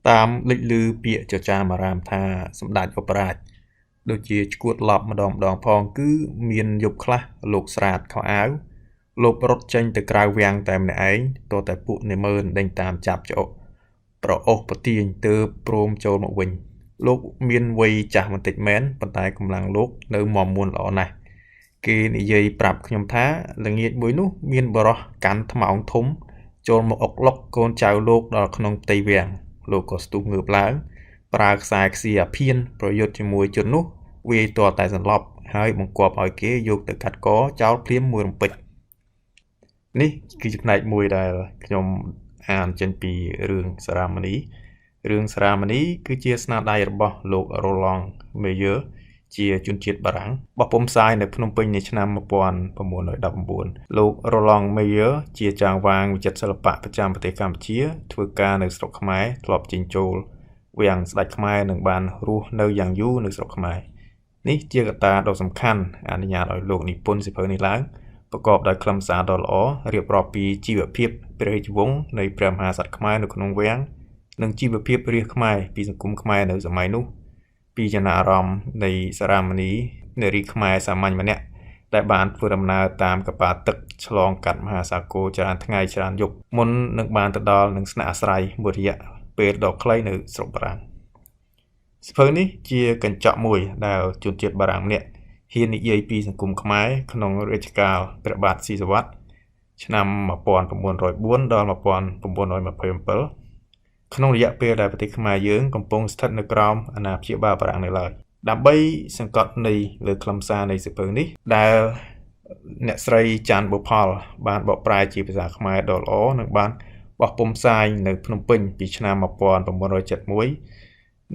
តាមលេចឮពាក្យចចាមអារាមថាសម្ដេចឧបរាជដូចជាឆ្កួតឡប់ម្ដងម្ដងផងគឺមានយប់ខ្លះលោកស្រាតខោអាវលោករត់ចេញទៅក្រៅវាំងតែម្នាក់ឯងទោះតែពួកនាម៉ឺនដេញតាមចាប់ច្អុកប្រអូសប្រទាញទើបព្រមចូលមកវិញលោកមានវ័យចាស់បន្តិចមែនប៉ុន្តែកម្លាំងលោកនៅមាំមួនល្អណាស់គេនិយាយប្រាប់ខ្ញុំថាល្ងាចមួយនោះមានបរិះកាន់ថ្មោងធំចូលមកអុកឡុកកូនចៅលោកដល់ក្នុងផ្ទៃវាំងលោកក៏ស្ទុះងើបឡើងប្រើខ្សែខ្សៀអាភៀនប្រយុទ្ធជាមួយជននោះវាយទាល់តែសន្លប់ហើយបង្គាប់ឲ្យគេយកទៅកាត់កចោលភ្លាមមួយរំពេចនេះគឺជាផ្នែកមួយដែលខ្ញុំអានចេញពីរឿងសារ៉ាមនីរឿងសារ៉ាមនីគឺជាស្នាដៃរបស់លោករ៉ូឡង់មេយើជាជនជាតិបារាំងបោះពុម្ពផ្សាយនៅភ្នំពេញនៅឆ្នាំ1919លោករ៉ូឡង់មេយើជាចាងវាងវិចិត្រសិល្បៈប្រចាំប្រទេសកម្ពុជាធ្វើការនៅស្រុកខ្មែរធ្លាប់ចេញចូលវាំងស្ដេចខ្មែរនិងបានរស់នៅយ៉ាងយូរនៅស្រុកខ្មែរនេះជាកត្តាដ៏សំខាន់អនុញ្ញាតឲ្យលោកនិពន្ធសៀវភៅនេះឡើងប្រកបដោយខ្លឹមសារដ៏ល្អរៀបរាប់ពីជីវភាពព្រះរាជវង្សនៃព្រះមហាក្សត្រខ្មែរនៅក្នុងវាំងនិងជីវភាពរាស្ត្រខ្មែរពីសង្គមខ្មែរនៅសម័យនោះពីចំណាប់អារម្មណ៍នៃសារ៉ាមនីនារីខ្មែរសាមញ្ញម្នាក់ដែលបានធ្វើដំណើរតាមកប៉ាល់ទឹកឆ្លងកាត់មហាសាគរច្រើនថ្ងៃច្រើនយប់មុននឹងបានទៅដល់នឹងស្នាក់អាស្រ័យមួយរយៈពេលដ៏ខ្លីនៅស្រុកបារាំងសៀវភៅនេះជាកញ្ចក់មួយដែលជនជាតិបារាំងម្នាក់ហ៊ាននិយាយពីសង្គមខ្មែរក្នុងរជ្ជកាលព្រះបាទស៊ីសុវត្ថិឆ្នាំ1904ដល់1927ក្នុងរយៈពេលដែលប្រទេសខ្មែរយើងកំពុងស្ថិតនៅក្រោមអាណាព្យាបាលបារាំងនៅឡើយដើម្បីសង្កត់ន័យលើខ្លឹមសារនៃសៀវភៅនេះដែលអ្នកស្រីច័ន្ទបុផលបានបកប្រែជាភាសាខ្មែរដ៏ល្អនិងបានបោះពុម្ពផ្សាយនៅភ្នំពេញពីឆ្នាំ1971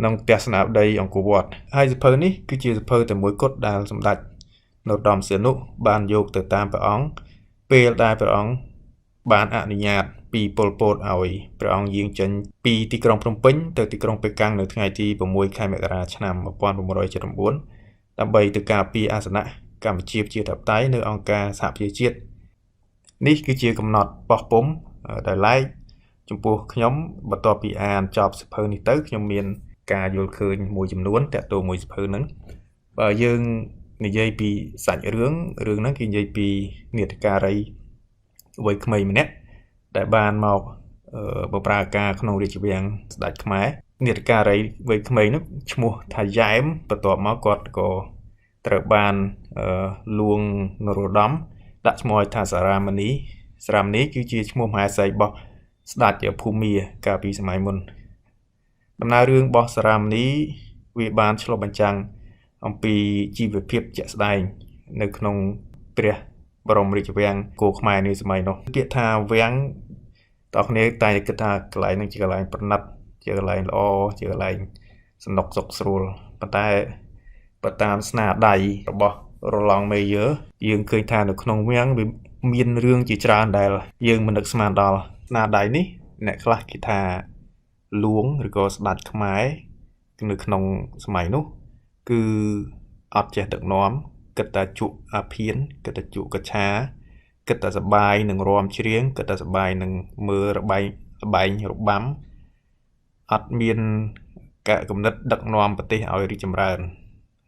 និងទស្សនាវដ្តីអង្គរវត្តហើយសៀវភៅនេះគឺជាសៀវភៅតែមួយគត់ដែលសម្ដេចនរោត្តមសីហនុបានយកទៅតាមព្រះអង្គពេលដែលព្រះអង្គបានអនុញ្ញាតពីប៉ុលពតឲ្យព្រះអង្គយាងចេញពីទីក្រុងភ្នំពេញទៅទីក្រុងប៉េកាំងនៅថ្ងៃទី6ខែមករាឆ្នាំ1979ដើម្បីទៅការពារអាសនៈកម្ពុជាប្រជាធិបតេយ្យនៅអង្គការសហប្រជាជាតិនេះគឺជាកំណត់បោះពុម្ពដោយឡែកចំពោះខ្ញុំបន្ទាប់ពីអានចប់សៀវភៅនេះទៅខ្ញុំមានការយល់ឃើញមួយចំនួនតាក់ទងមួយសៀវភៅហ្នឹងបើយើងនិយាយពីសាច់រឿងរឿងហ្នឹងគេនិយាយពីនាដការីវ័យក្មេងម្នាក់ដែលបានមកបម្រើការក្នុងរាជវាំងស្ដេចខ្មែរនាដការីវ័យក្មេងនោះឈ្មោះថាយ៉ែមបន្ទាប់មកគាត់ក៏ត្រូវបានលួងនរោត្តមដាក់ឈ្មោះឲ្យថាសារ៉ាមនីសារ៉ាមនីគឺជាឈ្មោះមហេសីរបស់ស្ដេចភូមាកាលពីសម័យមុនដំណើររឿងរបស់សារ៉ាមនីវាបានឆ្លុះបញ្ចាំងអំពីជីវភាពជាក់ស្ដែងនៅក្នុងព្រះបរមរាជវាំងគោខ្មែរនៅសម័យនោះពាក្យថាវាំងតើគ្នាតែគិតថាកន្លែងហ្នឹងជាកន្លែងប្រណិតជាកន្លែងល្អជាកន្លែងសំណុកសុខស្រួលប៉ុន្តែបើតាមស្នាដៃរបស់រ៉ូឡង់មេយើយើងឃើញថានៅក្នុងវាំងវាមានរឿងជាច្រើនដែលយើងមិននឹកស្មានដល់ស្នាដៃនេះអ្នកខ្លះគេថាលួងឬក៏ស្ដេចខ្មែរនៅក្នុងសម័យនោះគឺអត់ចេះដឹកនាំគិតតែជក់អាភៀនគិតតែជក់កឆាគិតតែសបាយនឹងរាំច្រៀងគិតតែសបាយនឹងមើលរបែងរបែងរបាំអត់មានកគំនិតដឹកនាំប្រទេសឲ្យរីកចម្រើន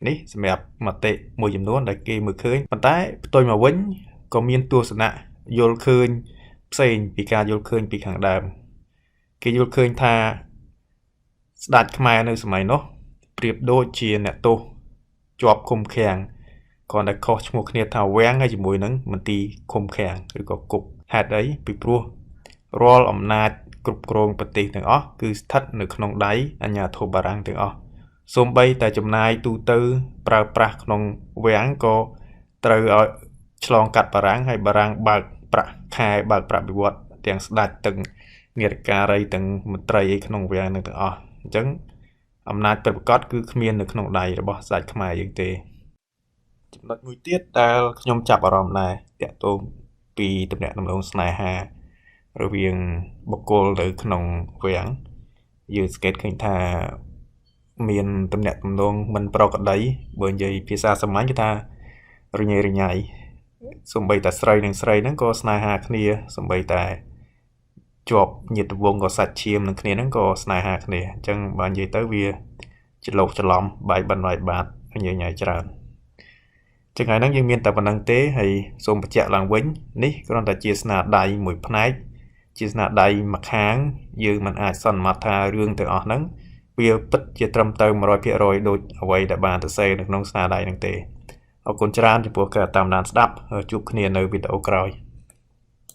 នេះសម្រាប់មតិមួយចំនួនដែលគេមើលឃើញប៉ុន្តែផ្ទុយមកវិញក៏មានទស្សនៈយល់ឃើញផ្សេងពីការយល់ឃើញពីខាងដើមគេយល់ឃើញថាស្ដេចខ្មែរនៅសម័យនោះប្រៀបដូចជាអ្នកទោសជាប់ឃុំឃាំងគ្រាន់តែខុសឈ្មោះគ្នាថាវាំងហើយជាមួយនឹងមន្ទីរឃុំឃាំងឬក៏គុកហេតុអីពីព្រោះរាល់អំណាចគ្រប់គ្រងប្រទេសទាំងអស់គឺស្ថិតនៅក្នុងដៃអាជ្ញាធរបារាំងទាំងអស់សូម្បីតែចំណាយទូទៅប្រើប្រាស់ក្នុងវាំងក៏ត្រូវឲ្យឆ្លងកាត់បារាំងហើយបារាំងបើកប្រាក់ខែបើកប្រាក់បៀវត្សទាំងស្ដេចទាំងនាដការីទាំងមន្ត្រីឯក្នុងវាំងនឹងទាំងអស់អញ្ចឹងអំណាចពិតប្រាកដគឺគ្មាននៅក្នុងដៃរបស់ស្ដេចខ្មែរយើងទេចំណុចមួយទៀតដែលខ្ញុំចាប់អារម្មណ៍ដែរតាក់ទងពីទំនាក់ទំនងស្នេហារវាងបុគ្គលនៅក្នុងវាំងយើងសង្កេតឃើញថាមានទំនាក់ទំនងមិនប្រក្រតីបើនិយាយភាសាសាមញ្ញគេថារញ៉េរញ៉ៃសូម្បីតែស្រីនិងស្រីហ្នឹងក៏ស្នេហាគ្នាសូម្បីតែ ជាប់ញាតិវង្សក៏សាច់ឈាមនឹងគ្នាហ្នឹងក៏ស្នេហាគ្នាអញ្ចឹងបើនិយាយទៅវាច្រឡោកច្រឡំបាយបិណ្ឌបាយបាតញ៉ៃញ៉ៃច្រើនចឹងថ្ងៃហ្នឹងយើងមានតែប៉ុណ្្នឹងទេហើយសូមបញ្ជាក់ឡើងវិញនេះគ្រាន់តែជាស្នាដៃមួយផ្នែកជាស្នាដៃម្ខាងយើងមិនអាចសន្មតថារឿងទាំងអស់ហ្នឹងវាពិតជាត្រឹមត្រូវ100%ដូចអ្វីដែលបានសរសេរនៅក្នុងស្នាដៃហ្នឹងទេអរគុណច្រើនចំពោះការតាមដានស្ដាប់ជួបគ្នានៅវីដេអូក្រោយ។